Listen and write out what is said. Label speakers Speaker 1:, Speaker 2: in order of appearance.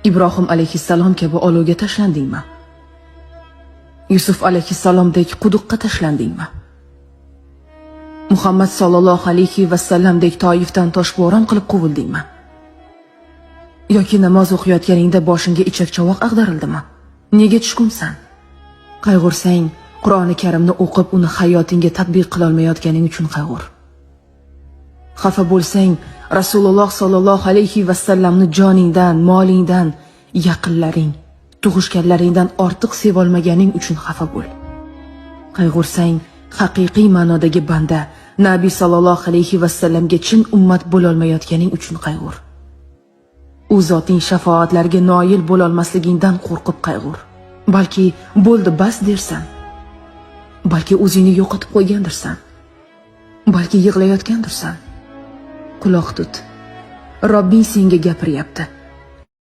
Speaker 1: Ibrohim alayhissalom kabi olovga tashlandingmi? Yusuf alayhissalomdek quduqqa tashlandingmi? Muhammad sallallohu alayhi vasallamdek Toifdan toshbo'ron qilib quvildingmi? Yoki namoz o'qiyotganingda boshingga ichak chovoq ag'darildimi? Nega tushkunsan? Qayg'ursang, Qur'oni Karimni o'qib uni hayotingga tatbiq qilolmayotganing uchun qayg'ur. Xafa bo'lsang, Rasululloh sollallohu alayhi vasallamni joningdan, molingdan, yaqinlaring, tug'ishganlaringdan ortiq sevolmaganing uchun xafa bo'l. Qayg'ursang, haqiqiy ma'nodagi banda Nabiy sollallohu alayhi vasallamga chin ummat bo'lolmayotganing uchun qayg'ur. U zotning shafoatlariga noil bo'lolmasligingdan qo'rqib qayg'ur. Balki bo'ldi bas dersan. Balki o'zingni yo'qotib qo'ygandirsan. Balki yig'layotgandirsan. Quloq tut. Robbing senga gapiryapti.